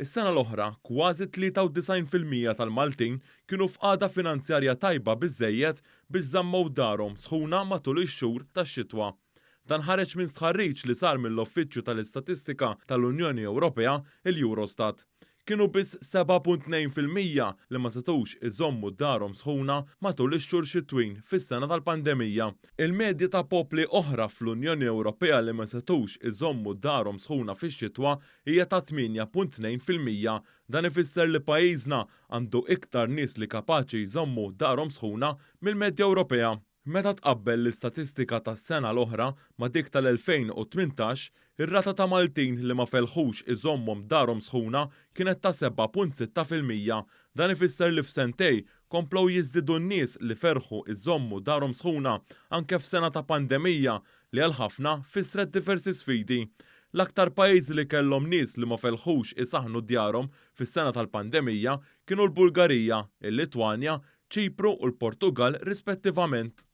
Is-sena l-oħra, kważi 93% tal-Maltin kienu f'qagħda finanzjarja tajba biżżejjed biex żammew darhom sħuna matul ix-xhur tax-xitwa. Dan ħareġ minn stħarriġ li sar mill-Uffiċċju tal-Istatistika tal-Unjoni Ewropea, il-Eurostat. Kienu biss 7.2% li ma setgħux iżommu darhom sħuna matul ix-xhur xitwin fis-sena tal-pandemija. Il-medja ta' popli oħra fl-Unjoni Ewropea li ma setgħux iżommu darhom sħuna fix-xitwa hija ta' 8.2%. Dan ifisser li pajjiżna għandu iktar nies li kapaċi jżommu darhom sħuna mill-medja Ewropea. Meta tqabbel l-istatistika tas-sena l-oħra ma' dik tal-2018, ir-rata ta' Maltin li ma felħux iżommhom darhom sħuna kienet ta' 7.6%. Dan ifisser li f'sentejn komplew jiżdiedu n-nies li ferħu iżommu darhom sħuna anke f'sena ta' pandemija li għal ħafna fissret diversi sfidi. L-aktar pajjiżi li kellhom nies li ma felħux isaħħnu djarhom fis-sena tal-pandemija kienu l-Bulgarija, il-Litwanja, Ċipru u l-Portugal rispettivament.